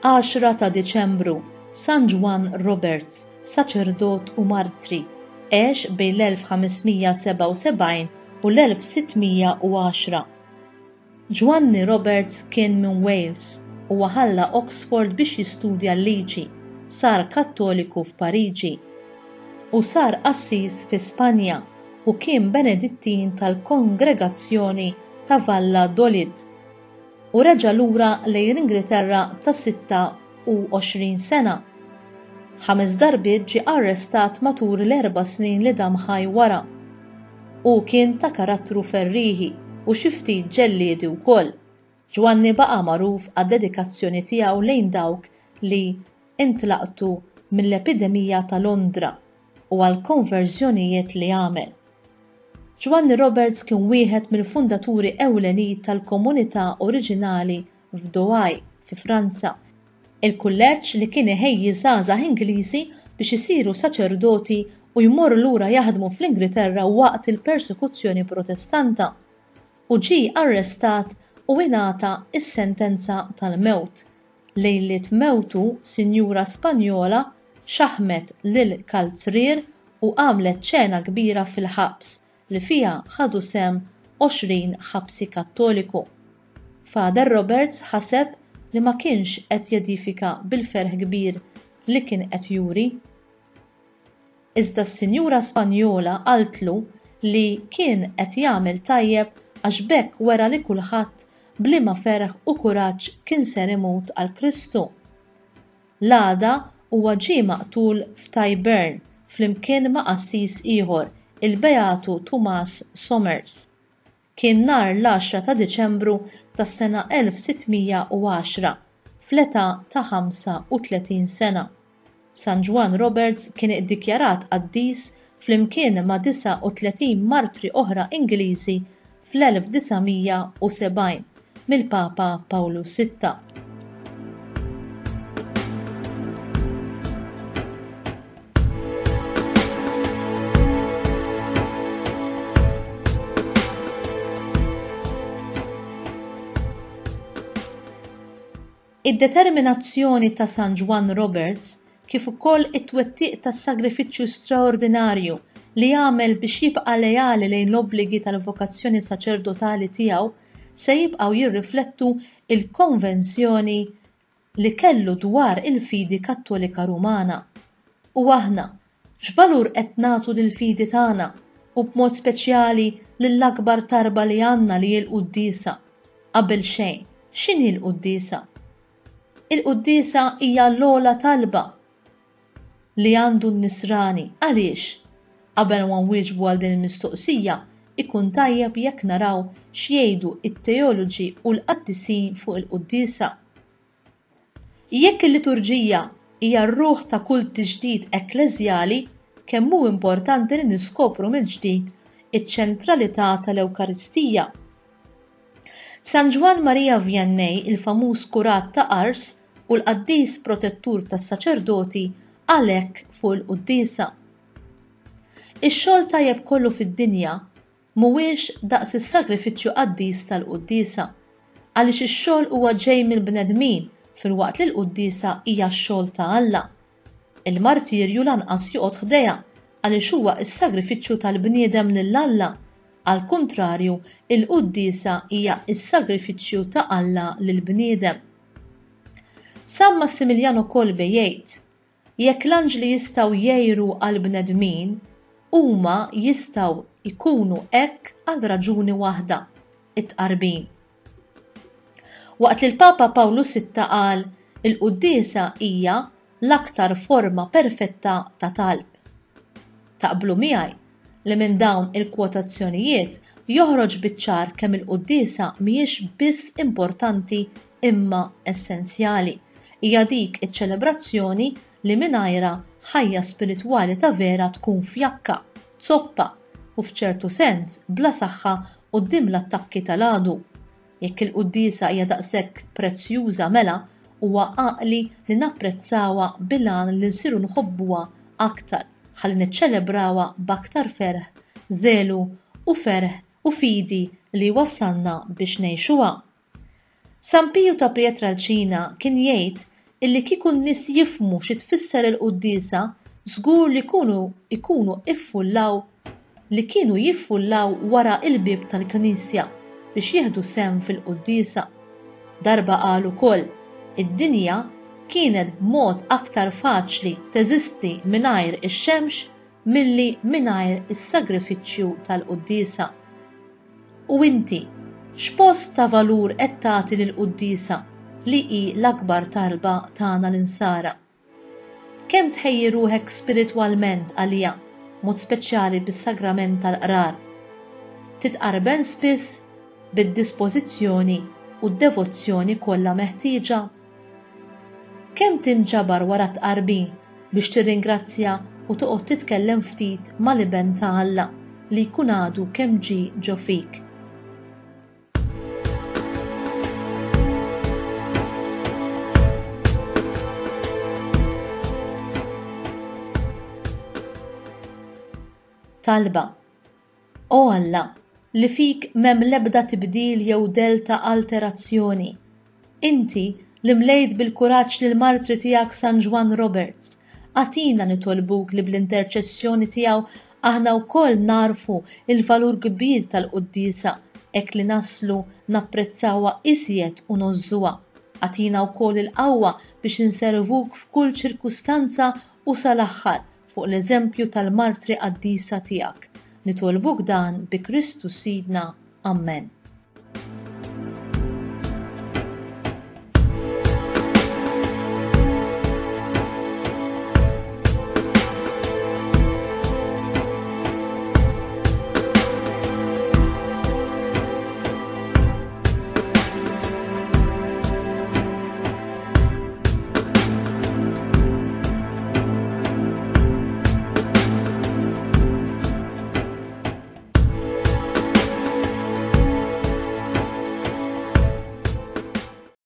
10 ta' Diċembru, San Ġwann Roberts, saċerdot u martri, għex bejn l-1577 u l-1610. Ġwanni Roberts kien minn Wales. Huwa ħalla Oxford biex jistudja l-liġi, sar Kattoliku f'Pariġi, u sar qassis fi Spanja u kien Benedittin tal-Kongregazzjoni ta' Valladolid u reġa' lura lejn l-Ingilterra ta' 26 sena. Ħames darbiet ġie arrestat matul l-erba' snin li dam ħaj wara. Hu kien ta' karattru ferrieħi u xi ftit ġelliedi wkoll. Ġwanni baqa' magħruf għad-dedikazzjoni tiegħu lejn dawk li ntlaqtu mill-epidemija ta' Londra u għall-konverżjonijiet li għamel. Ġwanni Roberts kien wieħed mill-fundaturi ewlenin tal-komunità oriġinali f'Douai, fi Franza, il-kulleġġ li kien iħejji żgħażagħ Ingliżi biex isiru saċerdoti u jmorru lura jaħdmu fl-Ingliterra waqt il-persekuzzjoni Protestanta, u ġie arrestat u ingħata s-sentenza tal-mewt. Lejliet mewtu sinjura Spanjola xaħmet lil Kalzrier u għamlet ċena kbira fil-ħabs li fiha ħadu sehem 20 ħabsi Kattoliku. Father Roberts ħaseb li ma kienx qed jedifika bil-ferħ kbir li kien qed juri. Iżda s-sinjura Spanjola qaltlu li kien qed jagħmel tajjeb għax b'hekk wera li kulħadd b'liema ferħ u kuraġġ kien ser imut għal Kristu. L-għada huwa ġie maqtul f'Tyburn flimkien ma' qassis ieħor, il-Beatu Tumas Somers. Kien nhar l-għaxra ta' Diċembru tas-sena 1610, fl-età ta' 35 sena. San Ġwann Roberts kien iddikjarat qaddis flimkien ma' 39 martri oħra Ingliżi fl-1970 mill-Papa Pawlu Sitta. Id-determinazzjoni ta' San Ġwann Roberts kif ukoll it-twettiq tas-sagrifiċċju straordinarju li għamel biex jibqa' leali lejn l-obbligi tal-vokazzjoni saċerdotali tiegħu se jibqgħu jirriflettu l-konvenzjoni li kellu dwar il-fidi Kattolika Rumana. U aħna, x'valur qed nagħtu lill-fidi tagħna u b'mod speċjali lill-akbar tarba li għandna li hi l-quddiesa? Qabel xejn, x'inhi l-quddiesa? Il-quddiesa hija l-ogħla talba li għandu n-Nisrani. Għaliex? Qabel ma nwieġbu għal din il-mistoqsija, ikun tajjeb jekk naraw x'jgħidu t-teoloġi u l-qaddisin fuq il-quddiesa. Jekk il-liturġija hija r-ruħ ta' kull tiġdid ekkleżjali, kemm hu importanti li niskopru mill-ġdid iċ-ċentralità tal-Ewkaristija. San Ġwann Maria Vianney, il-famuż kurat ta' Ars u l-qaddis protettur tas-saċerdoti, qal hekk fuq il-quddiesa, Ix-xogħol tajjeb kollu fid-dinja mhuwiex daqs is-sagrifiċċju qaddis tal-quddiesa, għaliex ix-xogħol huwa ġej mill-bnedmin filwaqt li l-quddiesa hija x-xogħol ta' Alla. Il-martirju lanqas joqgħod ħdejha għaliex huwa s-sagrifiċċju tal-bniedem lil Alla Għall-kuntrarju, il-quddiesa hija s-sagrifiċċju ta' Alla lill-bniedem. San Massimiljano Kolbe jgħid, Jekk l-anġli jistgħu jgħiru għall-bnedmin, huma jistgħu jkunu hekk għal raġuni waħda, it-tqarbin. Waqt li l-Papa Pawlu Sitta qal, Il-quddiesa hija l-aktar forma perfetta ta' talb. Taqblu miegħi li minn dawn il-kwotazzjonijiet joħroġ biċ-ċar kemm il-quddiesa mhijiex biss importanti imma essenzjali. Hija dik iċ-ċelebrazzjoni li mingħajrha ħajja spiritwali ta' vera tkun fjakka, zoppa u f'ċertu sens bla saħħa quddiem l-attakki tal-għadu. Jekk il-quddiesa hija daqshekk prezzjuża mela huwa għaqli li napprezzawha bil-għan li nsiru nħobbuha aktar ħalli niċċelebrawha b'aktar ferħ, żelu u ferħ u fidi li jwassalna biex ngħixuha. San Piju ta' Pietrelcina kien jgħid illi kieku n-nies jifhmu xi tfisser il-quddiesa żgur li kunu jkunu iffullaw li kienu jiffullaw wara l-bieb tal-knisja biex jieħdu sehem fil-quddiesa. Darba qal ukoll, Id-dinja kienet b'mod aktar faċli teżisti mingħajr ix-xemx milli mingħajr is-sagrifiċċju tal-quddiesa. U inti, x'post ta' valur qed tagħti lill-quddiesa li hi l-akbar talba tagħna l-Insara? Kemm tħejji ruħek spiritwalment għaliha, mod speċjali bis-sagrament tal-qrar? Titqarben spiss bid-dispożizzjoni u d-devozzjoni kollha meħtieġa? Kemm tinġabar wara t-tqarbin biex tirringrazzja u toqgħod titkellem ftit mal-Iben ta' Alla li jkun għadu kemm ġie ġo fik? Talba O Alla, li fik m'hemm l-ebda tibdil jew dell ta' alterazzjoni. Inti, li mlejt bil-kuraġġ lill-martri tiegħek San Ġwann Roberts, agħtina nitolbuk li bl-interċessjoni tiegħu aħna wkoll nagħrfu l-valur kbir tal-quddiesa hekk li naslu napprezzawha iżjed u ngħożżuha. Agħtina wkoll il-qawwa biex inservuk f'kull ċirkustanza u sal-aħħar fuq l-eżempju tal-martri qaddisa tiegħek. Nitolbuk dan bi Kristu Sidna. Ammen.